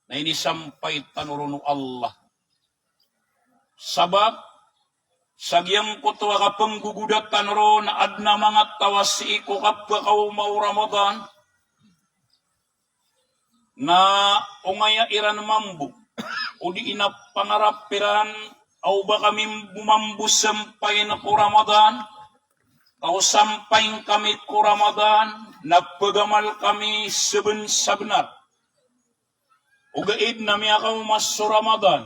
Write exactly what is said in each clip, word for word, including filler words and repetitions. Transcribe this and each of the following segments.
na inisampay tano ron o Allah. Sabap sa giyangkoto a kapnggogoda tano ron na adn a manga taw a sii ko kapakaoma o Ramadan na ongaya iran mambo, odi na pangarap iran a o ba kami mambo sampayin ko Ramadan, ka o sampayin kami ko Ramadan na pagamal kami sabnsabnar. Ogaid na miyakaoma so Ramadan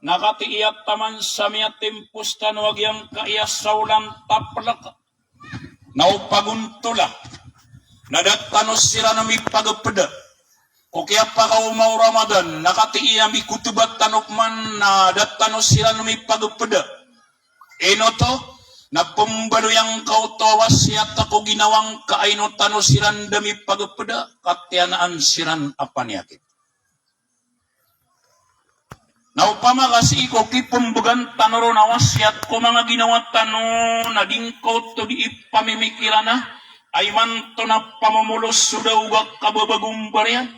na katii a taman sa miyatimpos tano a giyangkaya saolan taplk na o pagontola na da tano siran mipagpda ko kiyapakaoma o Ramadan na katii a mikotba tano pman na da tano siran mipagpda. Ino oto? Na pmbaloy angka oto a wasiyat ko ginawa ngka a ino tano siran da mipagpda, ka tiyanaan siran a paniyakit. Na opama ka sii ko kipmbgan tano ron a wasiyat ko manga ginawa tano na di ngka oto di ipamimikirana a imanto na pamomolos so daog a kababagombar iyan.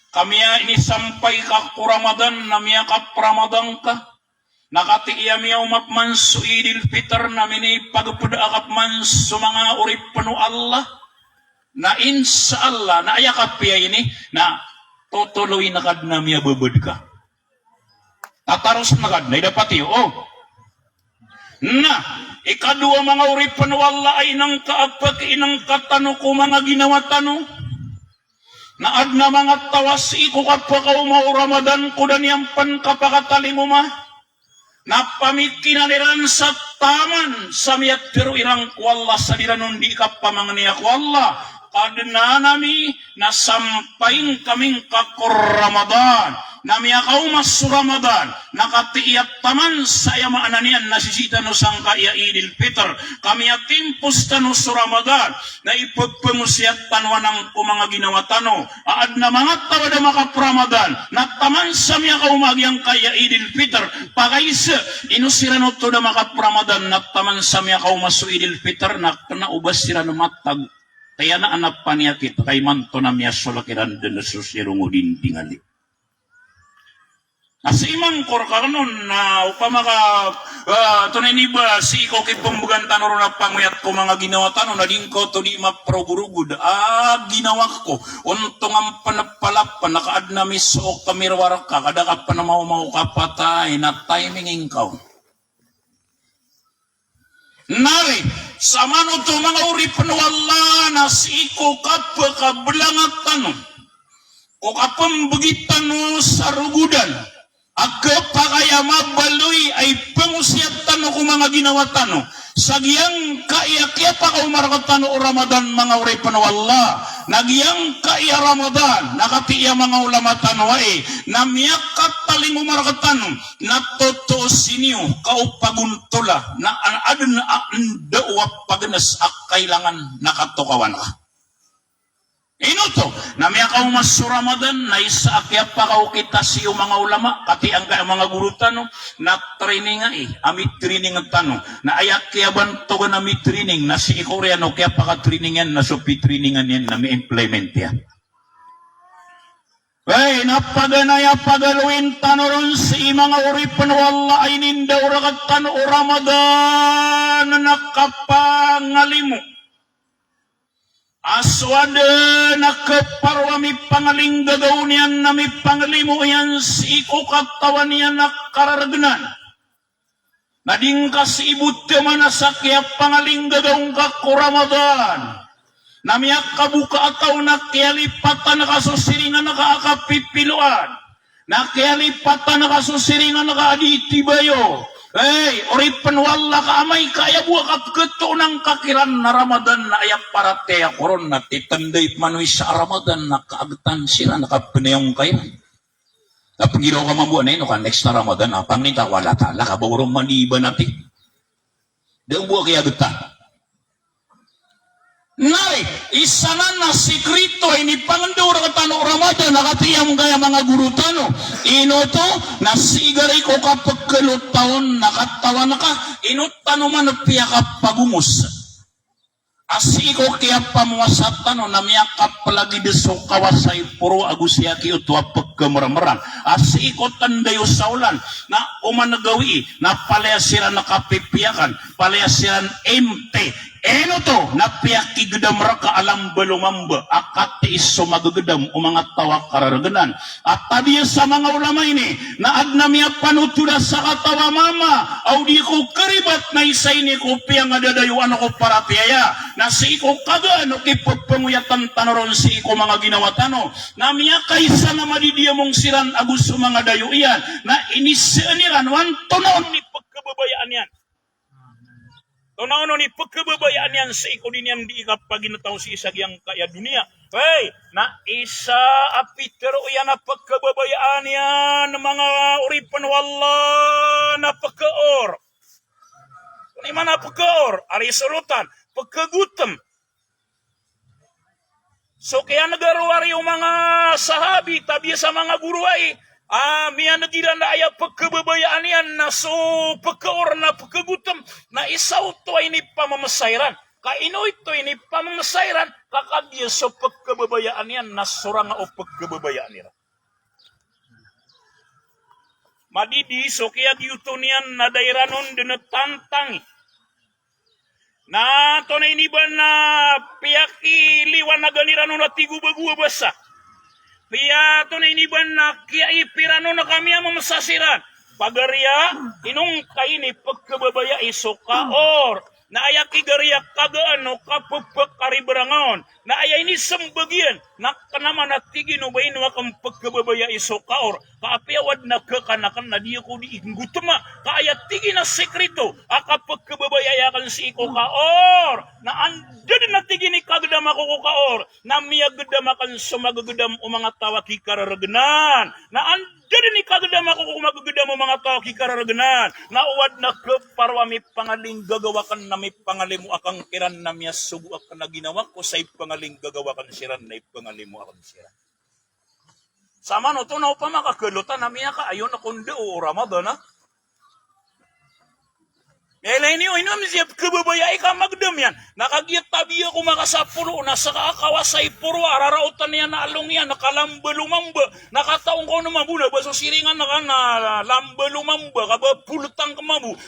Ka miya inisampay ka ko Ramadan na miyakap-Ramadan ka. Na katii a miyaoma pman so Eidil Fitr na minipagpda ka pman so manga oripn o Allah. Na insha Allah, na aya kapiya ini, na totoloy na kadn a miyababad ka. Tataros na kadn a idapat iyo. O. Na ikadowa, manga oripn o Allah, a inngka a pkiinngka tano ko manga ginawa tano. Na adn a manga taw a sii ko kapakaoma o Ramadan ko da niyan pn kapakatalingoma na pamikiran iran sa taman sa miyatharo iran ko Allah sa di ran on di kapamangniya ko Allah, Kadnan ami, na sampayin kami ngka ko Ramadan, na miyakaoma so Ramadan, na katii a taman sa aya maana niyan na sisii tano sangkaya Eidil Fitr, ka miyatimpos tano so Ramadan, na ipphangosiyat tano anan ko manga ginawa tano. A adn a manga taw a da makap-Ramadan na taman sa miyakaoma a giyangkaya Eidil Fitr, pakaisa, ino siran oto da makap-Ramadan na taman sa miyakaoma so Eidil Fitr na kna o ba siran matag, kaya na anan a paniyakit, ka imanto na miyasolek iran dn so sirong o dinding a liyo. Na sii man ko rka kn on na opama ka, ah, tonaa ini ba sii ko kipmbgan tano ron a pangoyat ko manga ginawa tano na di ngka oto di maprogorogod a ginawa ko, ontongan pn palapn na ka adn a misook ka mirwar ka, ka da ka pn maoma o kapatay na timing ingka on. Nari, samanoto manga oripn o Allah na sii ko kapkablangan tano, ko kapmbgi tano sa rogodan a khapakay a mabaloy a iphangosiyat tano ko manga ginawa tano sa giyangkaya kiyapakaoma rktano o Ramadan, manga oripn o Allah, na giyangkaya Ramadan na katii a manga ulama tano ai na miyakatalingoma rktano na totoo sii niyo ka o pagontola na an-, adn a ndao a pagns a kailangan na katokawan ka. Ino oto? Na miyakaoma so Ramadan na isa a kiyapakaokit a sii o manga ulama, katii angkaya manga goro tano, na training ai a mitraining tano. Na aya kiyabantogan a mitraining na sii ko oriyan o kiyapakatraining iyan na so pitrainingan iyan na mi-implement iyan. Ay, na paganay a pagaloyin tano ron sii manga oripn o Allah a inindao rktano o Ramadan na kapangalimo a so adn a khaparo a mipangalinggagaw niyan na mipangalimo iyan sii ko katawan iyan a karargnan. Na di ngka sii bo taman a sa kiyapangalinggagaw ngka ko Ramadan na miyakaboka a taw na kiyalipatan ka so siringan ka a kapipiloan, na kiyalipatan ka so siringan ka a di tibayo. Ay, oripn o Allah, ka amay ka aya bo a kapkhatoonan ka kiran a Ramadan na aya paratiyaya ko ron na titnday pman o isa a Ramadan na kaagtan siran na kapnayong ka iran. Na pnggiraw ka mambo a na ino ka next a Ramadan a pangni ta ko Allah Ta'ala ka ba oron maniban ati. Da bo a kiyagtan. Nari, isa nan a sikrito a inipangndao rktano o Ramadan a katii angkaya manga goro tano. Ino oto? Na sii gari ko kapkhalotaon na katawan ka, ino tano man piyakapagomos. A sii ko kiyapamowasa tano na miyakaplagid so kawasa i poro ago sii a kiyoto a pkhamermeran. A sii ko tanda iyo sa olan na oman gawii na palaya siran kapipiyakan, palaya siran imti. Ino oto na piyakigdam rka a lamba lomamba a katiis so magagdam o manga taw a kararagnan. A tabiya sa manga ulama ini na adn a miyapanothol a sakataw a mama a o di ko karibat na isa ini ko piyangadadayowan ko paratiyaya. Na sii ko kagaan o kippangoyatan tano ron sii ko manga ginawa tano na miyakaisa na madidiyamong siran ago so manga dayo iyan na inisaan iran o antonaa onon i pkhababayaan iyan. Antonaa onon i pkhababayaan iyan sii ko di niyan di ikapaginetaw sii sa giyangkaya doniya. Hay, na isa a pitharo iyan a pkhababayaan iyan, manga oripn o Allah, na pkhaor. Ino i maana pkhaor? Ari solotan, pkhagotom. So kiyaneg a rowar iyo manga sahabi, tabiya sa manga goro ai, a miyaneg iran a aya pkhababayaan iyan na so pkhaor na pkhagotom, na isa oto a inipamamsa iran. Ka ino oto inipamamsa iran? Ka kagiya so pkhababayaan iyan na sorang o pkhababayaan iran. Madidi so kiyagiyoto niyan na da iran on dn tantangi. Na antonaa ini ba na piyakiliwanagan iran on a tig o bago a basa. Piya antonaa ini ba na kiyaip iran on a kamiyamamsa siran. Pagariya, ino ngka ini pkhababayai so kaor. Na aya kigariya kagaan o kapphakaribarang on. Na aya inismbag iyan, na kna man a tig iyan o ba ino akn pkhababayai so kaor. Ka apiya o adn a khakan akn na di ako di inggotoma. Ka aya tig iyan a sikrito a kapkhababayai akn sii ko kaor, na anda dn a tig iyan i kagdam ako ko kaor na miyagdam akn so magagdam o manga taw a kikararagnan. Na anda dn i kagdam ako ko magagdam o manga taw a kikararagnan. Na o adn a khaparo a mipangalinggagaw akn na mipangalimo akn kiran na miyasogo akn a ginawa ko sa ipangalinggagaw akn siran na ipangalimo akn siran. Samanoto na opama ka kalotan a miyakaayon ako ndo o Ramadan a. Ilay niyo, ino a miziyap khababayai ka magdam iyan. Na kagiya tabiya ko makasapolo, na ska a kawasa i poro a raraotan iyan a along iyan, na kalamba lomamba. Na kataw ngka on mambo na ba so siringan ka na lamba lomamba, ka ba polotang ka mambo.